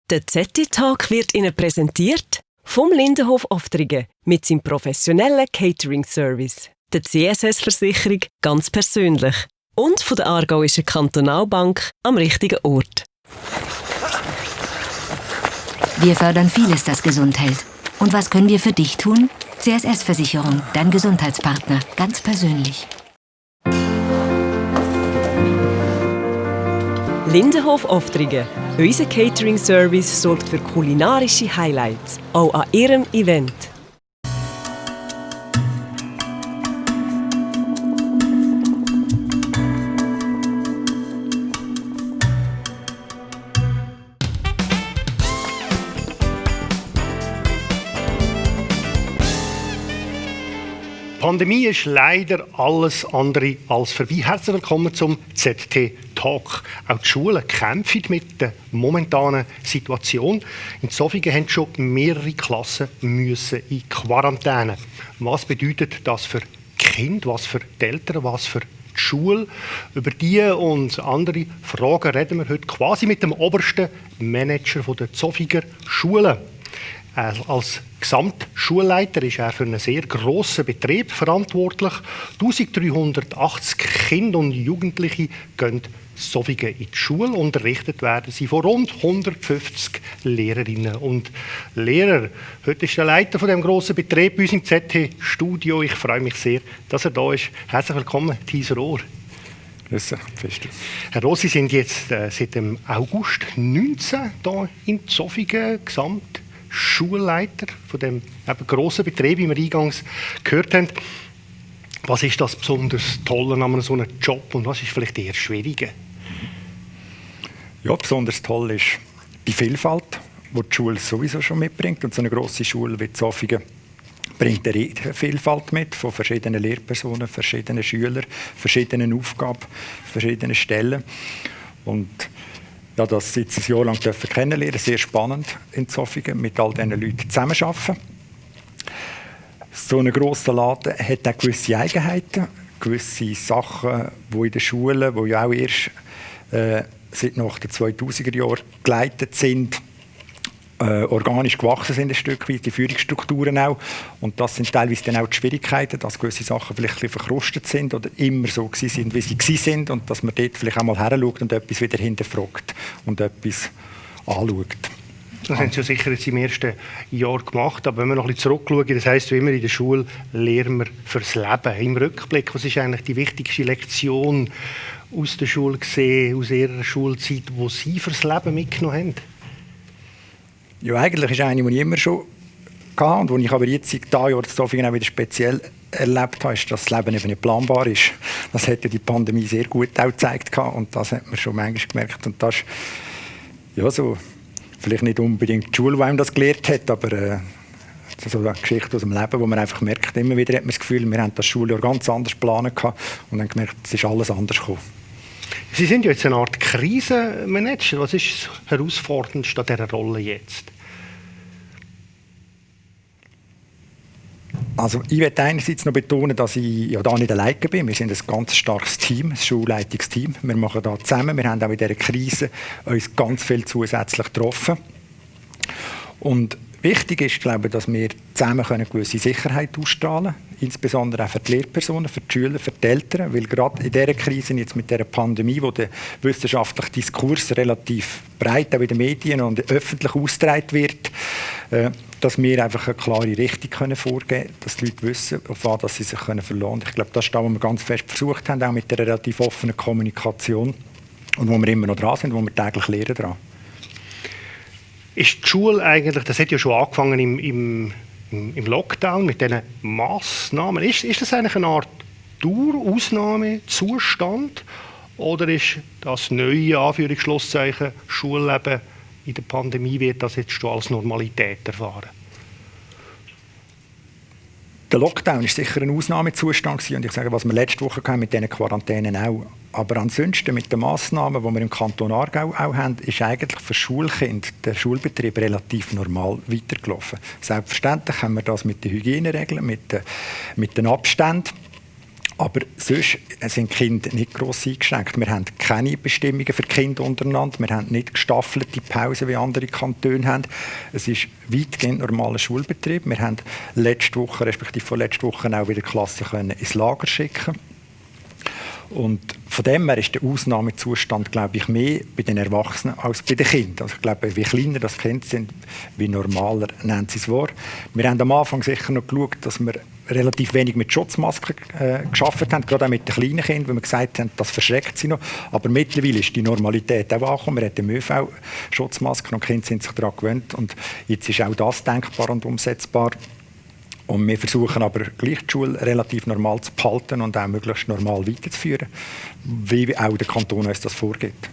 Der ZT-Talk wird Ihnen präsentiert vom Lindenhof Oftringen mit seinem professionellen Catering-Service, der CSS-Versicherung ganz persönlich und von der Aargauischen Kantonalbank am richtigen Ort. Wir fördern vieles, das gesund hält. Und was können wir für dich tun? CSS-Versicherung, dein Gesundheitspartner, ganz persönlich. Lindenhof Oftringen. Unser Catering-Service sorgt für kulinarische Highlights, auch an Ihrem Event. Die Pandemie ist leider alles andere als vorbei. Herzlich willkommen zum ZT-Talk. Auch die Schulen kämpfen mit der momentanen Situation. In Zofingen haben schon mehrere Klassen müssen in Quarantäne. Was bedeutet das für die Kinder, was für die Eltern, was für die Schule? Über diese und andere Fragen reden wir heute quasi mit dem obersten Manager der Zofinger Schulen. Als Gesamtschulleiter ist er für einen sehr grossen Betrieb verantwortlich. 1380 Kinder und Jugendliche gehen Zofingen in die Schule. Unterrichtet werden sie von rund 150 Lehrerinnen und Lehrern. Heute ist der Leiter von diesem grossen Betrieb bei uns im ZT-Studio. Ich freue mich sehr, dass er da ist. Herzlich willkommen, Thies Rohr. Herr Rohr, Sie sind jetzt seit dem August 2019 hier in Zofingen Schulleiter von dem grossen Betrieb, wie wir eingangs gehört haben. Was ist das besonders Tolle an so einem Job und was ist vielleicht eher Schwierige? Ja, besonders toll ist die Vielfalt, die die Schule sowieso schon mitbringt. Und so eine grosse Schule wie Zofingen bringt eine Vielfalt mit von verschiedenen Lehrpersonen, verschiedenen Schülern, verschiedenen Aufgaben, verschiedenen Stellen. Und ja, das jetzt ein Jahr lang kennenlernen, sehr spannend in Zofingen, mit all diesen Leuten zusammenarbeiten. So ein grosser Laden hat auch gewisse Eigenheiten, gewisse Sachen, die in den Schulen, die ja auch erst seit nach den 2000er Jahren geleitet sind, organisch gewachsen sind ein Stück weit, die Führungsstrukturen auch. Und das sind teilweise dann auch die Schwierigkeiten, dass gewisse Sachen vielleicht ein bisschen verkrustet sind oder immer so sind, wie sie sind und dass man dort vielleicht auch mal heranschaut und etwas wieder hinterfragt und etwas anschaut. Das haben Sie ja sicher jetzt im ersten Jahr gemacht, aber wenn wir noch ein bisschen zurückschauen, das heisst wie immer in der Schule lernen wir fürs Leben. Im Rückblick, was ist eigentlich die wichtigste Lektion aus der Schule gesehen, aus Ihrer Schulzeit, die Sie fürs Leben mitgenommen haben? Ja, eigentlich ist eine, die ich immer schon hatte und die ich aber jetzt seit diesem Jahr in Zofingen auch wieder speziell erlebt habe, ist, dass das Leben eben nicht planbar ist. Das hat ja die Pandemie sehr gut auch gezeigt und das hat man schon manchmal gemerkt. Und das ist ja so, vielleicht nicht unbedingt die Schule, die einem das gelehrt hat, aber so eine Geschichte aus dem Leben, wo man einfach merkt, immer wieder hat man das Gefühl, wir haben das Schuljahr ganz anders geplant und dann gemerkt, es ist alles anders gekommen. Sie sind ja jetzt eine Art Krisenmanager. Was ist das Herausforderndste an dieser Rolle jetzt? Also ich möchte einerseits noch betonen, dass ich ja da nicht alleine bin. Wir sind ein ganz starkes Team, ein Schulleitungsteam. Wir machen da zusammen. Wir haben auch in dieser Krise uns ganz viel zusätzlich getroffen. Und wichtig ist, glaube ich, dass wir zusammen eine gewisse Sicherheit ausstrahlen können. Insbesondere auch für die Lehrpersonen, für die Schüler, für die Eltern. Weil gerade in dieser Krise, jetzt mit dieser Pandemie, wo der wissenschaftliche Diskurs relativ breit auch in den Medien und öffentlich ausgetragen wird, dass wir einfach eine klare Richtung vorgeben können, dass die Leute wissen, auf was sie sich verlassen können. Ich glaube, das ist das, was wir ganz fest versucht haben, auch mit der relativ offenen Kommunikation und wo wir immer noch dran sind, wo wir täglich lernen dran. Ist die Schule eigentlich, das hat ja schon angefangen im Lockdown mit diesen Massnahmen, ist das eigentlich eine Art Dauerausnahmezustand oder ist das neue Anführungsschlusszeichen Schulleben in der Pandemie, wird das jetzt schon als Normalität erfahren? Der Lockdown war sicher ein Ausnahmezustand und ich sage, was wir letzte Woche hatten mit diesen Quarantänen auch. Aber ansonsten mit den Massnahmen, die wir im Kanton Aargau auch haben, ist eigentlich für Schulkinder der Schulbetrieb relativ normal weitergelaufen. Selbstverständlich haben wir das mit den Hygieneregeln, mit den Abständen. Aber sonst sind die Kinder nicht gross eingeschränkt. Wir haben keine Bestimmungen für die Kinder untereinander. Wir haben nicht gestaffelte Pausen, wie andere Kantone haben. Es ist weitgehend normaler Schulbetrieb. Wir haben letzte Woche, respektive vorletzte Woche, auch wieder Klassen ins Lager schicken. Und von dem her ist der Ausnahmezustand, glaube ich, mehr bei den Erwachsenen als bei den Kindern. Also ich glaube, wie kleiner das Kinder sind, wie normaler nennt sie es wahr. Wir haben am Anfang sicher noch geschaut, dass wir relativ wenig mit Schutzmasken gearbeitet haben, gerade auch mit den kleinen Kindern, weil wir gesagt haben, das verschreckt sie noch. Aber mittlerweile ist die Normalität auch angekommen. Wir haben im ÖV Schutzmasken und die Kinder sind sich daran gewöhnt. Und jetzt ist auch das denkbar und umsetzbar. Und wir versuchen aber gleich die Schule relativ normal zu behalten und auch möglichst normal weiterzuführen, wie auch der Kanton uns das vorgibt.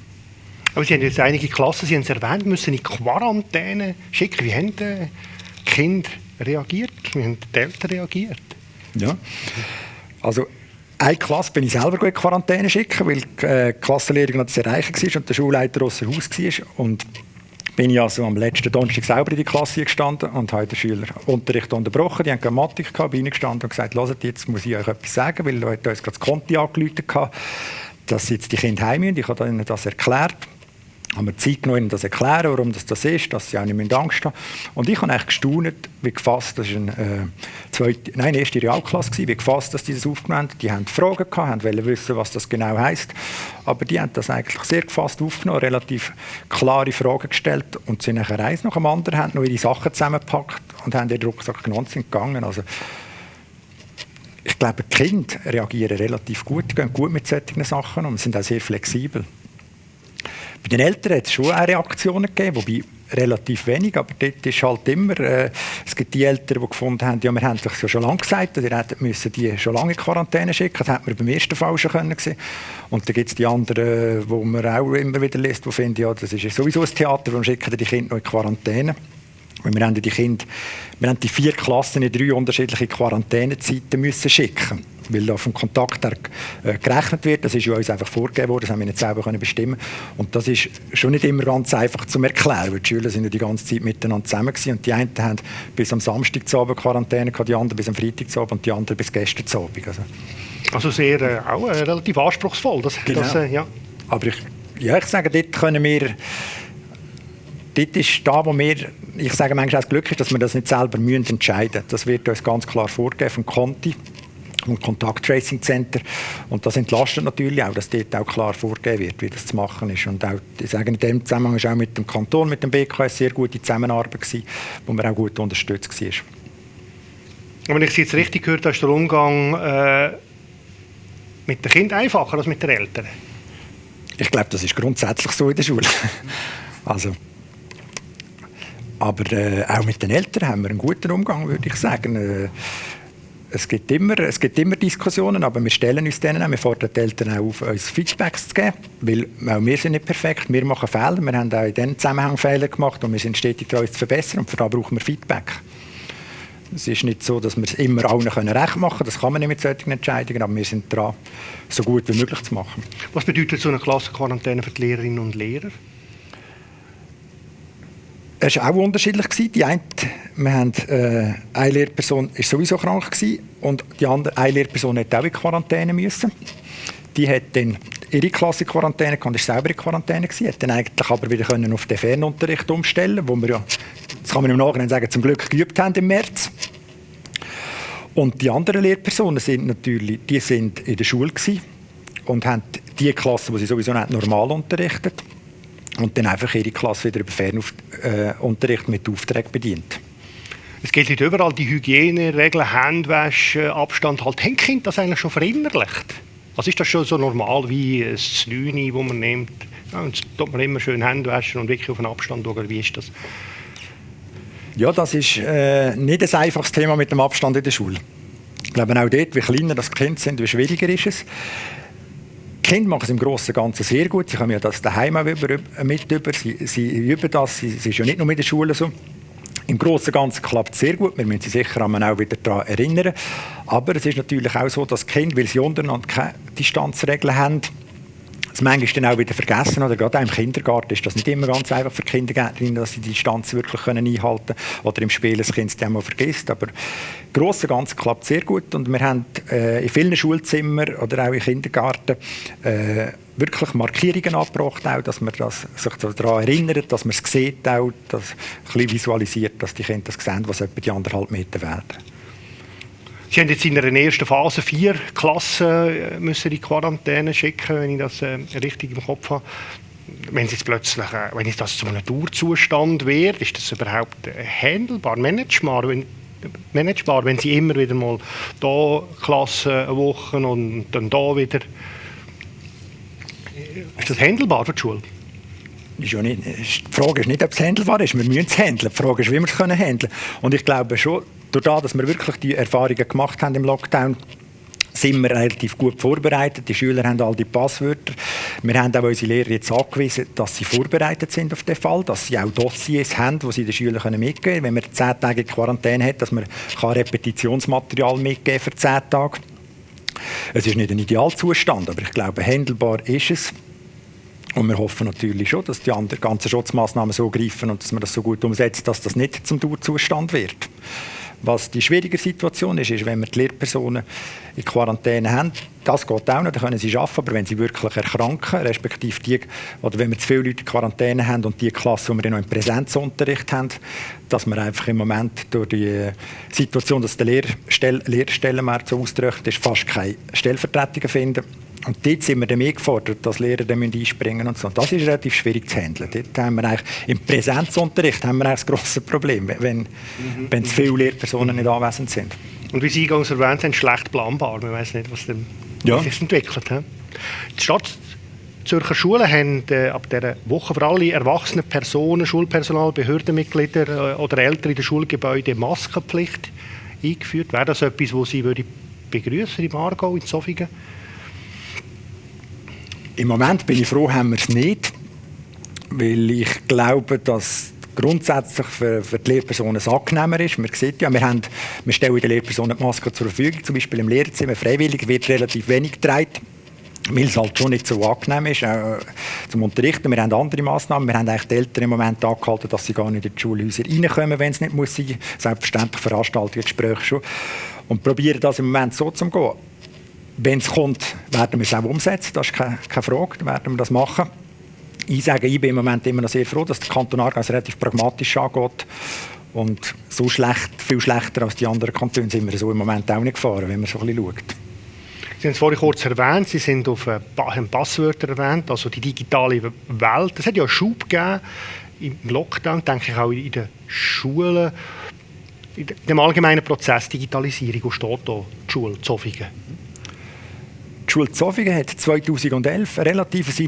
Aber Sie haben jetzt einige Klassen, Sie haben es erwähnt, müssen in Quarantäne schicken. Wie haben die Kinder reagiert? Wie haben die Eltern reagiert? Ja, also eine Klasse bin ich selber in Quarantäne schicken, weil die Klassenlehrerin noch zu erreichen war und der Schulleiter außer Haus war. Und bin ich also am letzten Donnerstag selber in die Klasse gestanden und habe den Schüler Unterricht unterbrochen. Die haben Grammatik gehabt, bin gestanden und gesagt, hört, jetzt muss ich euch etwas sagen, weil uns gerade das Konti angerufen hat, dass jetzt die Kinder heim müssen. Ich habe ihnen das erklärt. Haben wir Zeit genommen, ihnen das erklären, warum das ist, dass sie auch nicht Angst haben. Und ich habe eigentlich gestaunt, wie gefasst, das war eine erste Realklasse, wie gefasst, dass die das aufgenommen haben. Die haben Fragen gehabt, wollten wissen, was das genau heisst. Aber die haben das eigentlich sehr gefasst aufgenommen, relativ klare Fragen gestellt und sind nachher eins nach dem anderen, haben noch ihre Sachen zusammengepackt und haben ihren Rucksack genommen und sind gegangen. Also, ich glaube, die Kinder reagieren relativ gut, gehen gut mit solchen Sachen und sind auch sehr flexibel. Bei den Eltern hat es schon auch Reaktionen gegeben, wobei relativ wenig, aber dort ist halt immer, es gibt die Eltern, die gefunden haben, ja, wir haben es ja schon lange gesagt, ihr hättet die schon lange in Quarantäne schicken, das hätten wir beim ersten Fall schon können sehen. Und dann gibt es die anderen, wo man auch immer wieder liest, die finden, ja, das ist sowieso ein Theater, warum schicken die Kinder noch in Quarantäne? Weil wir haben die 4 Klassen in 3 unterschiedliche Quarantänezeiten müssen schicken, weil da vom Kontakt her gerechnet wird. Das ist ja uns einfach vorgegeben worden, das haben wir nicht selber bestimmen können. Und das ist schon nicht immer ganz einfach zu erklären, weil die Schüler sind ja die ganze Zeit miteinander zusammen gewesen. Und die einen haben bis am Samstagabend Quarantäne gehabt, die anderen bis am Freitagabend und die anderen bis gestern Abend. Also sehr auch relativ anspruchsvoll. Ja. Aber ich sage, dort können wir... Dort ist da, wo wir, ich sage manchmal, das Glück ist, dass wir das nicht selber entscheiden müssen. Das wird uns ganz klar vorgegeben vom Conti, vom Contact Tracing Center. Und das entlastet natürlich auch, dass dort auch klar vorgegeben wird, wie das zu machen ist. Und auch, ich sage, in dem Zusammenhang ist auch mit dem Kanton, mit dem BKS sehr gute Zusammenarbeit gewesen, wo man auch gut unterstützt war. Wenn ich Sie jetzt richtig gehört habe, ist der Umgang mit den Kindern einfacher als mit den Eltern? Ich glaube, das ist grundsätzlich so in der Schule. Aber auch mit den Eltern haben wir einen guten Umgang, würde ich sagen. Es gibt immer Diskussionen, aber wir stellen uns denen auch. Wir fordern die Eltern auch auf, uns Feedbacks zu geben, weil auch wir sind nicht perfekt, wir machen Fehler. Wir haben auch in diesem Zusammenhang Fehler gemacht und wir sind stetig daran, uns zu verbessern und für das brauchen wir Feedback. Es ist nicht so, dass wir es immer allen recht machen können. Das kann man nicht mit solchen Entscheidungen, aber wir sind daran, so gut wie möglich zu machen. Was bedeutet so eine Klassenquarantäne für die Lehrerinnen und Lehrer? Es war auch unterschiedlich. Eine Lehrperson war sowieso krank und die andere eine Lehrperson musste auch in Quarantäne müssen. Die hat dann ihre Klasse in Quarantäne und war selber in Quarantäne. Sie hat dann eigentlich aber wieder auf den Fernunterricht umstellen, wo wir ja, das kann man im Nachhinein sagen, zum Glück geübt haben im März. Und die anderen Lehrpersonen sind natürlich, die sind in der Schule und haben die Klasse, die sie sowieso nicht normal unterrichtet. Und dann einfach ihre Klasse wieder über Fernunterricht mit Aufträgen bedient. Es gilt nicht überall die Hygieneregeln, Handwaschen, Abstand. Haben die Kinder das eigentlich schon verinnerlicht? Also ist das schon so normal wie ein Znüni, das man nimmt? Ja, und tut man immer schön Hände waschen und wirklich auf den Abstand schauen. Wie ist das? Ja, das ist nicht ein einfaches Thema mit dem Abstand in der Schule. Ich glaube auch dort, wie kleiner das Kinder sind, wie schwieriger ist es. Die Kinder machen es im Großen und Ganzen sehr gut. Sie kommen ja das daheim auch mit über. Sie üben das. Sie ist ja nicht nur mit der Schule so. Im Großen und Ganzen klappt es sehr gut. Wir müssen sie sicher auch wieder daran erinnern. Aber es ist natürlich auch so, dass die Kinder, weil sie untereinander keine Distanzregeln haben, das manchmal dann auch wieder vergessen, oder gerade auch im Kindergarten ist das nicht immer ganz einfach für die Kindergärtnerinnen, dass sie die Distanz wirklich einhalten können oder im Spiel das Kind es dann mal vergisst, aber im Grossen und Ganzen klappt es sehr gut und wir haben in vielen Schulzimmern oder auch im Kindergarten wirklich Markierungen angebracht, auch, dass man sich daran erinnert, dass man es sieht, auch, dass ein bisschen visualisiert, dass die Kinder das sehen, was etwa die 1,5 Meter werden. Sie haben jetzt in der ersten Phase 4 Klassen müssen in Quarantäne schicken, wenn ich das richtig im Kopf habe. Wenn es jetzt plötzlich, wenn es das zu einem Dauerzustand wird, ist das überhaupt handelbar, managebar, wenn Sie immer wieder mal da Klassen eine Woche und dann da wieder. Ist das handelbar für die Schule? Die Frage ist nicht, ob es handelbar ist. Wir müssen es handeln. Die Frage ist, wie wir es handeln können. Und ich glaube schon, dadurch, dass wir wirklich die Erfahrungen gemacht haben im Lockdown, sind wir relativ gut vorbereitet. Die Schüler haben all die Passwörter. Wir haben auch unsere Lehrer jetzt angewiesen, dass sie vorbereitet sind auf den Fall, dass sie auch Dossiers haben, die sie den Schülern mitgeben können. Wenn man 10 Tage in Quarantäne hat, dass man Repetitionsmaterial mitgeben für 10 Tage. Es ist nicht ein Idealzustand, aber ich glaube, handelbar ist es. Und wir hoffen natürlich schon, dass die ganzen Schutzmaßnahmen so greifen und dass man das so gut umsetzt, dass das nicht zum Dauerzustand wird. Was die schwierige Situation ist, wenn wir die Lehrpersonen in Quarantäne haben, das geht auch noch, dann können sie arbeiten, aber wenn sie wirklich erkranken, respektive die, oder wenn wir zu viele Leute in Quarantäne haben und die Klasse, die wir noch im Präsenzunterricht haben, dass wir einfach im Moment durch die Situation, dass der Lehrstellenmarkt so ausgedrückt ist, fast keine Stellvertretungen finden. Und dort sind wir dann mehr gefordert, dass Lehrer dann einspringen und so. Und das ist relativ schwierig zu handeln. Dort haben wir eigentlich, im Präsenzunterricht haben wir eigentlich das grosse Problem, wenn zu viele Lehrpersonen nicht anwesend sind. Und wie Sie eingangs erwähnt haben, schlecht planbar. Man weiß nicht, was sich entwickelt. Die Stadtzürcher Schulen haben ab dieser Woche für alle erwachsenen Personen, Schulpersonal, Behördenmitglieder oder Eltern in den Schulgebäuden Maskenpflicht eingeführt. Wäre das etwas, was Sie begrüßen im Aargau, in Zofingen? Im Moment bin ich froh, haben wir es nicht, weil ich glaube, dass grundsätzlich für die Lehrpersonen es angenehmer ist. Man sieht ja, wir stellen den Lehrpersonen die Maske zur Verfügung, zum Beispiel im Lehrerzimmer. Freiwillig wird relativ wenig getragen, weil es halt schon nicht so angenehm ist zum Unterrichten. Wir haben andere Massnahmen. Wir haben eigentlich die Eltern im Moment angehalten, dass sie gar nicht in die Schulhäuser reinkommen, wenn es nicht muss sein. Selbstverständlich Veranstaltungen, Gespräche schon. Und probieren das im Moment so zu gehen. Wenn es kommt, werden wir es auch umsetzen, das ist keine Frage, dann werden wir das machen. Ich bin im Moment immer noch sehr froh, dass der Kanton Aargau es relativ pragmatisch angeht. Und so viel schlechter als die anderen Kantone sind wir so im Moment auch nicht gefahren, wenn man so ein bisschen schaut. Sie haben es vorhin kurz erwähnt, Sie sind auf Passwörter erwähnt, also die digitale Welt. Es hat ja einen Schub gegeben im Lockdown, denke ich auch in den Schulen. In dem allgemeinen Prozess Digitalisierung, wo steht da die Schule Zofingen? Die Schule Zofingen hat 2011 ein relativ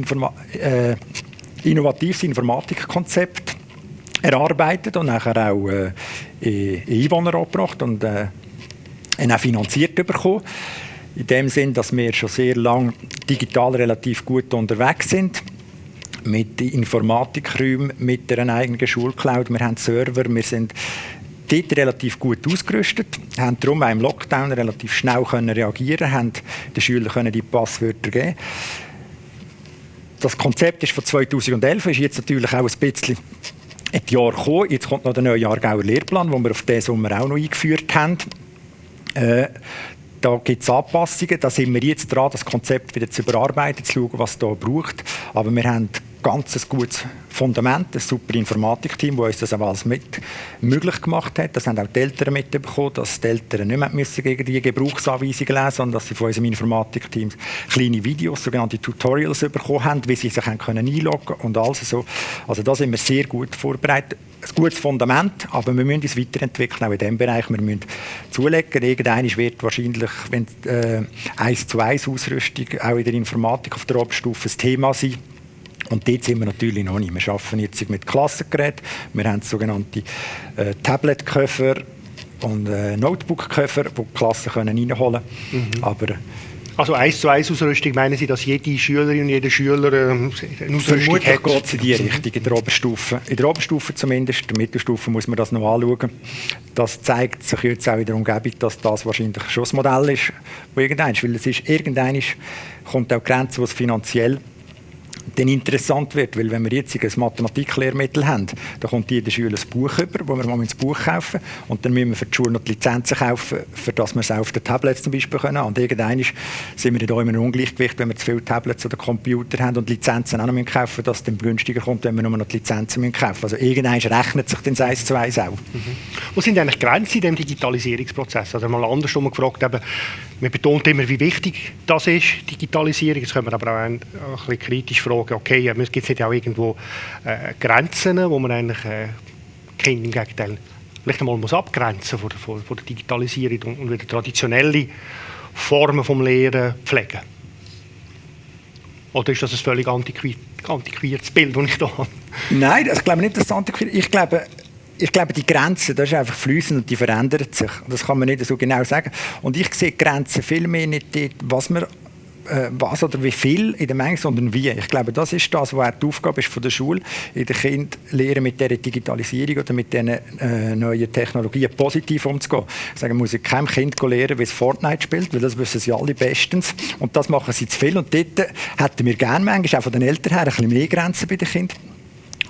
innovatives Informatikkonzept erarbeitet und nachher auch Einwohner angebracht und auch finanziert bekommen. In dem Sinn, dass wir schon sehr lange digital relativ gut unterwegs sind. Mit Informatikräumen, mit einer eigenen Schulcloud. Wir haben Server, wir sind dort relativ gut ausgerüstet, haben darum auch im Lockdown relativ schnell reagieren, haben den Schülern die Passwörter geben. Das Konzept ist von 2011, ist jetzt natürlich auch ein bisschen ein Jahr gekommen. Jetzt kommt noch der neue Aargauer Lehrplan, den wir auf diesen Sommer auch noch eingeführt haben. Da gibt es Anpassungen, da sind wir jetzt dran, das Konzept wieder zu überarbeiten, zu schauen, was es da braucht. Aber wir haben ganz ein gutes Fundament, ein super Informatikteam, das uns das auch alles möglich gemacht hat. Das haben auch die Eltern mitbekommen, dass die Eltern nicht mehr gegen die Gebrauchsanweisungen lesen, sondern dass sie von unserem Informatikteam kleine Videos, sogenannte Tutorials bekommen haben, wie sie sich einloggen können und alles so. Also da sind wir sehr gut vorbereitet. Ein gutes Fundament, aber wir müssen uns weiterentwickeln, auch in diesem Bereich. Wir müssen zulegen. Irgendwann wird wahrscheinlich, wenn 1:1 Ausrüstung auch in der Informatik auf der Oberstufe ein Thema sein. Und dort sind wir natürlich noch nicht. Wir arbeiten jetzt mit Klassengeräten. Wir haben sogenannte Tablet-Köffer und Notebook-Köffer, die die Klassen reinholen können. Aber also 1:1 Ausrüstung, meinen Sie, dass jede Schülerin und jeder Schüler eine Ausrüstung hat? Vermutlich geht es in die Richtung, in der Oberstufe. In der Oberstufe zumindest, in der Mittelstufe muss man das noch anschauen. Das zeigt sich jetzt auch in der Umgebung, dass das wahrscheinlich schon das Modell ist, wo irgendwann, weil es ist, irgendwann kommt auch die Grenze, wo es finanziell dann interessant wird. Weil wenn wir jetzt ein Mathematiklehrmittel haben, dann kommt jeder Schüler ein Buch über, wo wir mal ins Buch kaufen. Und dann müssen wir für die Schule noch die Lizenzen kaufen, für das wir es auch auf den Tablets zum Beispiel können. Und irgendwann sind wir da in einem Ungleichgewicht, wenn wir zu viele Tablets oder Computer haben und Lizenzen auch noch kaufen, dass es dann günstiger kommt, wenn wir nur noch die Lizenzen kaufen müssen. Also irgendwann rechnet sich dann 1 zu 1 auch. Wo sind eigentlich Grenzen in diesem Digitalisierungsprozess? Also mal andersrum gefragt, eben, man betont immer, wie wichtig das ist, Digitalisierung. Jetzt können wir aber auch ein bisschen kritisch fragen, okay, gibt es nicht auch irgendwo Grenzen, wo man eigentlich Kinder im Gegenteil vielleicht einmal muss abgrenzen von der Digitalisierung und wieder traditionelle Formen des Lehren pflegen? Oder ist das ein völlig antiquiertes Bild, das ich da habe? Nein, ich glaube nicht, dass es antiquiert ist. Ich glaube, die Grenzen, das ist einfach fließend und die verändern sich. Das kann man nicht so genau sagen. Und ich sehe die Grenzen viel mehr nicht dort, was oder wie viel in der Menge, sondern wie. Ich glaube, das ist das, was die Aufgabe ist von der Schule, in den Kindern lernen, mit dieser Digitalisierung oder mit diesen neuen Technologien positiv umzugehen. Ich sage, man muss keinem Kind lernen, wie es Fortnite spielt, weil das wissen sie alle bestens. Und das machen sie zu viel. Und dort hätten wir gerne manchmal auch von den Eltern her ein bisschen mehr Grenzen bei den Kindern.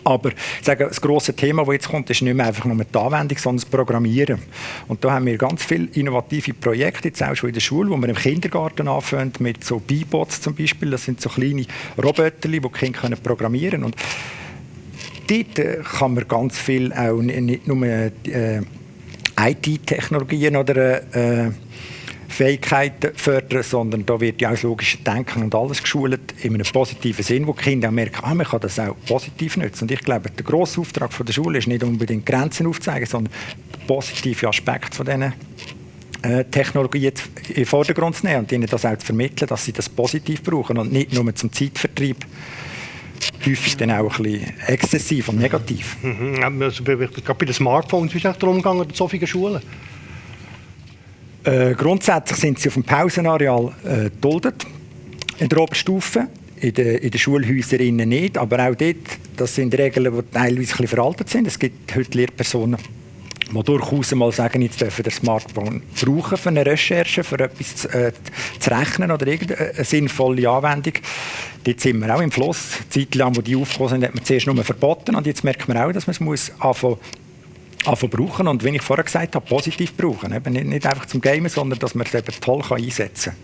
Aber ich sage, das grosse Thema, das jetzt kommt, ist nicht mehr einfach nur die Anwendung, sondern das Programmieren. Und da haben wir ganz viele innovative Projekte, jetzt auch schon in der Schule, wo wir im Kindergarten anfangen, mit so B-Bots zum Beispiel. Das sind so kleine Roboter, die Kinder programmieren können. Und dort kann man ganz viel auch nicht nur IT-Technologien oder Fähigkeiten fördern, sondern da wird ja auch das logische Denken und alles geschult in einem positiven Sinn, wo die Kinder auch merken, man kann das auch positiv nutzen. Und ich glaube, der grosse Auftrag von der Schule ist nicht unbedingt Grenzen aufzuzeigen, sondern den positiven Aspekt von diesen Technologien in den Vordergrund zu nehmen und ihnen das auch zu vermitteln, dass sie das positiv brauchen und nicht nur zum Zeitvertreib. Häufig dann auch ein bisschen exzessiv und negativ. Also, gerade bei den Smartphones, wie ist es darum gegangen, in so vielen Schulen? Grundsätzlich sind sie auf dem Pausenareal geduldet, in der Oberstufe, in den Schulhäusern nicht, aber auch dort, das sind Regeln, die teilweise ein bisschen veraltet sind. Es gibt heute Lehrpersonen, die durchaus mal sagen, jetzt dürfen das Smartphone brauchen für eine Recherche, für etwas zu rechnen oder irgendeine sinnvolle Anwendung. Dort sind wir auch im Fluss. Die Zeit lang, wo die aufgekommen sind, hat man zuerst nur verboten und jetzt merkt man auch, dass man es anfangen brauchen und, wie ich vorher gesagt habe, positiv brauchen. Eben nicht einfach zum Gamen, sondern dass man es eben toll einsetzen kann.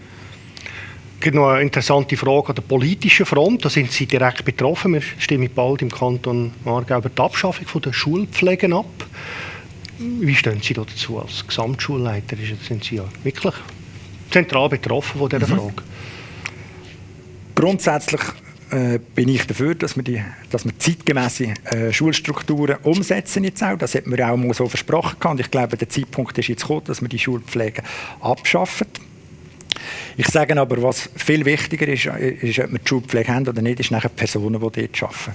Es gibt noch eine interessante Frage an der politischen Front. Da sind Sie direkt betroffen. Wir stimmen bald im Kanton Aargau über die Abschaffung der Schulpflegen ab. Wie stehen Sie dazu als Gesamtschulleiter? Sind Sie ja wirklich zentral betroffen von dieser Frage? Grundsätzlich bin ich dafür, dass wir zeitgemäße Schulstrukturen umsetzen jetzt auch. Das hat man auch mal so versprochen. Und ich glaube, der Zeitpunkt ist jetzt gekommen, dass wir die Schulpflege abschaffen. Ich sage aber, was viel wichtiger ist, ob wir die Schulpflege haben oder nicht, ist nachher die Personen, die dort arbeiten.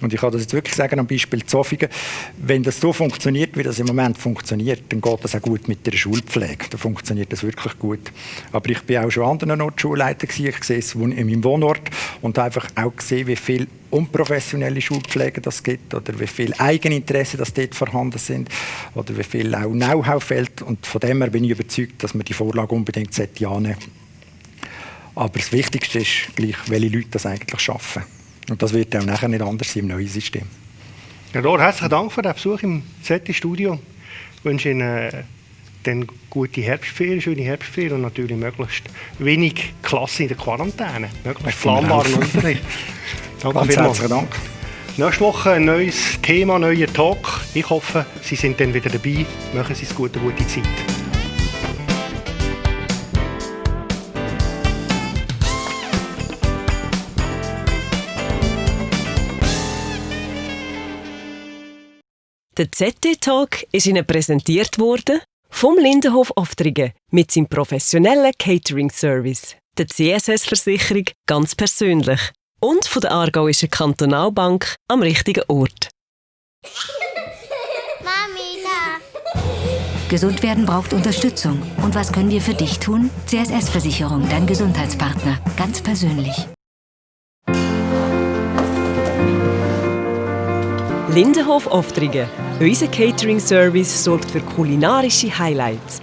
Und ich kann das jetzt wirklich sagen, am Beispiel Zofingen, wenn das so funktioniert, wie das im Moment funktioniert, dann geht das auch gut mit der Schulpflege. Dann funktioniert das wirklich gut. Aber ich bin auch schon an anderen Orten Schulleiter gewesen. Ich sehe es in meinem Wohnort und habe einfach auch gesehen, wie viel unprofessionelle Schulpflege das gibt oder wie viel Eigeninteressen das dort vorhanden sind oder wie viel auch Know-how fehlt. Und von dem her bin ich überzeugt, dass man die Vorlage unbedingt annehmen sollte. Aber das Wichtigste ist gleich, welche Leute das eigentlich schaffen. Und das wird auch nachher nicht anders sein im neuen System. Herr Rohr, herzlichen Dank für den Besuch im ZT-Studio. Ich wünsche Ihnen dann gute Herbstferien, schöne Herbstferien und natürlich möglichst wenig Klasse in der Quarantäne. Möglichst planbaren Unterricht. Ganz herzlichen Dank. Nächste Woche ein neues Thema, neuer Talk. Ich hoffe, Sie sind dann wieder dabei. Machen Sie es gut, eine gute Zeit. Der ZT-Talk ist Ihnen präsentiert worden vom Lindenhof Oftringen mit seinem professionellen Catering-Service, der CSS-Versicherung ganz persönlich und von der Aargauischen Kantonalbank am richtigen Ort. Mami, da! Gesund werden braucht Unterstützung. Und was können wir für dich tun? CSS-Versicherung, dein Gesundheitspartner, ganz persönlich. Lindenhof Oftringen. Unser Catering-Service sorgt für kulinarische Highlights.